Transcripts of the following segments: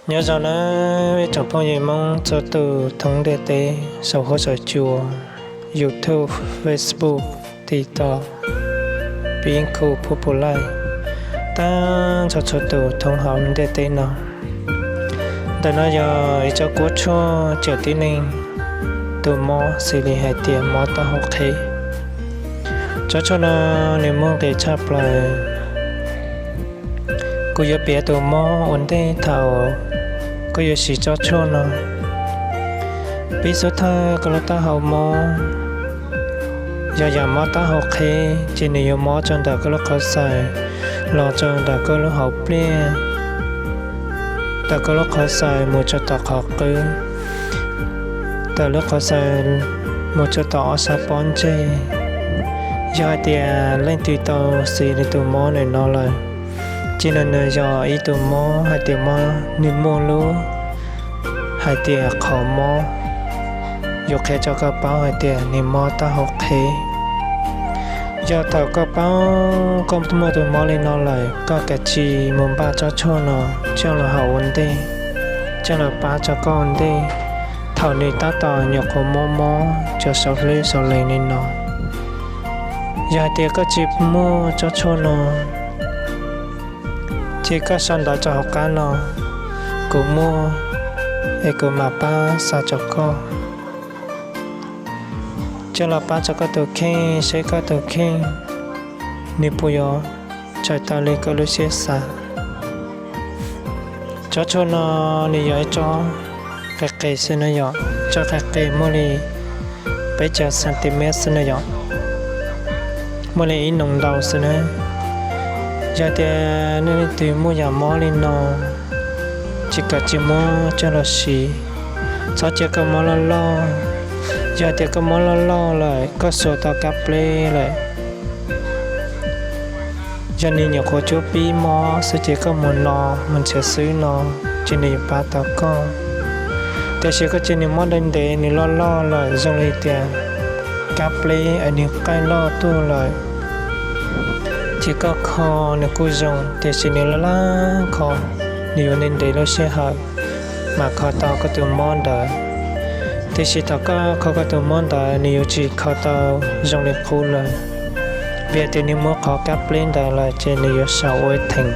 Nyob zoo nawb ib tsoom phooj ywg Hmoob txhua tus thoob ntiaj teb, saum huab saum cua, YouTube, Facebook, TikTok, pib khu phuj pus laij, tag nrho txhua tus thoob hauv ntiaj teb no. Ntawm no yog ib tsob kuab tshuaj cawm tib neeg tus mob xws li hais tias mob taub hau qheb. Tsob tshuaj no nws muaj nqis tshaj plaws. Kuv yuav piav tus mob ua ntej thaum koj yuav siv tsob tshuaj no. Pib xub thawj koj lub taub hau mob, yog yam mob taub hau qheb ces nws yuav mob txog ntawm koj lub qhov xaws los rau ntawm koj lub hauv pliaj, ntawm koj lub qhov xaws mus txog tom qhov qwb, ntawm lub qhov xaws mus txog tom ob sab pob ntseg. Yog hais tias leej twg tau xws li tus mob ntawm no lawm, ces nws yog ib tug mob hais tias mob nws muaj lub hais tias qhov mob yuav qhia rau koj paub hais tias nws mob taub hau qheb. Yog thaum koj paub koj muaj tus mob li no lawm, koj kav tsij mus npaj tsob tshuaj no coj los haus ua ntej, coj los pab rau koj ua ntej, thaum nws tab tom nyuam qhuav mob mob cov saum hlwb saum lees li no. Yog hais tias koj tsis muaj tsob tshuaj no, ces koj sau ntawv rau hauv qab no, kuv muaj, es kuv mam pab xa rau koj, coj los pab rau koj tus kheej seb koj tus kheej nws puas yuav txais tau li koj lub siab xav. Tsob tshuaj no nws yog ib tsob qis qis xwb na yom, tsob qis qis muaj li peb caug centimeter xwb na yom, muaj li ib noo ntau xwb na. Yog tias nej leej twg muaj yam mob li no, ces kav tsij muab coj los siv, txhob cia koj mob loj loj. Yog tias koj mob loj loj lawm, koj xuas tau kab pleb lawm, yog nws nyuam qhuav cuab pib mob xwb ces koj mus no mus nrhiav xwb no, ces nws yuav pab tau koj. Tiam sis koj cia nws mob ntev ntev nws loj loj lawm zoo li tias kab pleb es nws qaij loj tuaj lawm, ces koj kho nws kuj zoo, tiam sis nws laj laj kho, nws yuav ntev ntev lub sij hawm mam kho tau koj tus mob ntawd. Tiam sis thaum koj kho koj tus mob ntawd nws yuav tsis kho tau zoo li qub lawm, vim tias nws muab qhov kab pleb ntawd lawm ces nws yuav sau ua theem,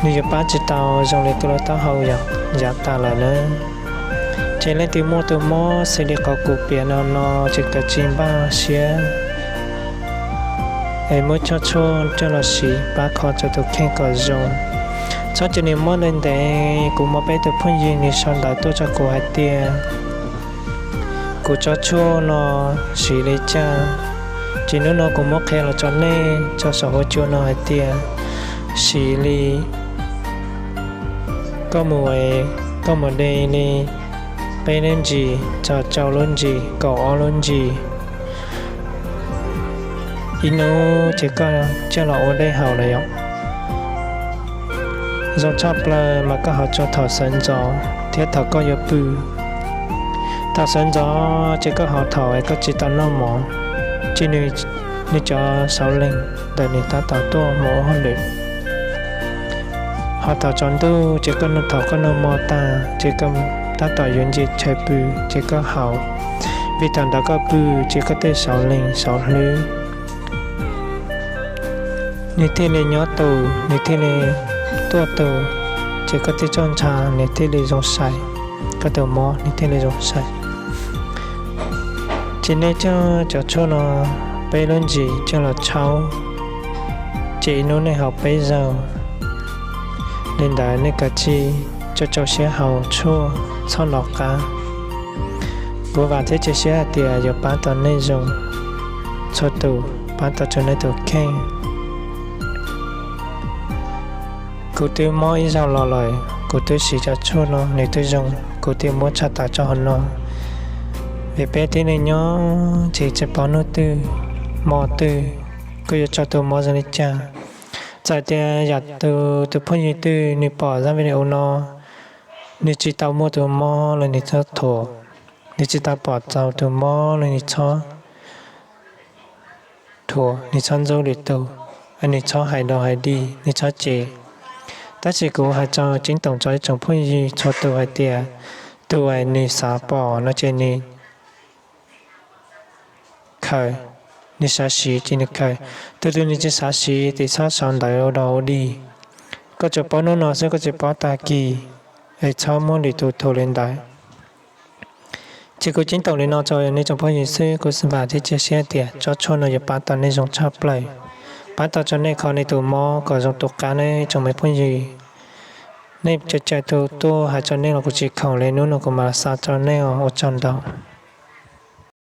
nws yuav pab tsis tau zoo li koj lub taub hau yav tas lawm na. Ces leej twg muaj tus mob xws li qhov kuv piav no no ces kav tsij npaj siab es muab tsob tshuaj coj los siv pab kho rau tus kheej kom zoo. Txhob cia nws mob ntev ntev. Kuv muaj peb tus phooj ywg nws sau ntawv tuaj rau kuv hais tias kuv tsob tshuaj no siv li cas, ces hnub no kuv muab qhia los rau nej rau saum huab cua no hais tias siv li koj mus, koj mus de li peb lub ntsis txog rau lub ntsis kaum ob lub ntsis ib hnub ces koj coj los ua dej haus lawm yom. Zoo tshaj plaws mas koj haus txog thaum sawv ntxov thiab thaum koj yuav pw. Thaum sawv ntxov ces koj haus thaum koj tsis tau noj mov, ces nws cov sauv lees ntawm nws tab tom tuaj mus ua hauj lwm. Ho thaum tsaus ntuj ces koj noj, thaum koj noj mov tag ces koj tab tom yuav ntsia chaw pw ces koj haus, vim thaum ntawd koj pw ces koj tej sauv lees sauv hlwb nws thiaj li nyob tus, nws thiaj li tuaj tus, ces koj tej txoj ntshai nws thiaj li zoo sai, koj tus mob nws thiaj li zoo sai. Ces nej coj cov tshuaj no peb lub ntsis coj los tshaub, ces ib hnub nej haus peb zaug li ntawd nej kav tsij rau rau siab haus tshuaj txhob hnov qab. Kuv vam thiab cia siab hais tias yuav pab tau nej zoo txhua tus, pab tau rau nej tus kheej. Kuv twb mob ib zaug los lawm, kuv twb siv cov tshuaj no nws twb zoo, kuv thiaj muab tshaj tawm rau hauv no. Vim peb tib neeg nyob ces tsis paub hnub twg hmo twg koj yuav raug tus mob zoo li cas. Txawm tias yam tus, tus phooj ywg twg nws pom zaj video no, nws tsis tau muaj tus mob los nws txhob thuam, nws tsis tau pom txog tus mob los nws txhob thuam, nws txhob ntxub lwm tus, nws txhob hais dog hais dig, nws txhob cem. Tab sis kuv hais rau ceeb toom rau ib tsoom phooj ywg txhua tus hais tias, tus uas nws xav pom no ces nws khaws, nws xav siv ces nws khaws. Tus twg nws tsis xav siv ces txhob sau ntawv ua dog ua dig. Koj tsuas paub hnub no xwb, koj tsis paub tag kis, es txhob muab lwm tus thuam li ntawd. Ces kuv ceeb toom li no rau nej tsoom phooj ywg xwb, kuv vam thiab cia siab tias tsob tshuaj no yuav pab tau nej zoo tshaj plaws, pab tau rau nej kho nej tus mob kom zoo tus qab nawb tsoom me phooj ywg. Nej caum caum tus tuaj hais rau nej los kuv tsis khoom li, hnub no kuv mam xa rau nej os, ua tsaug ntau.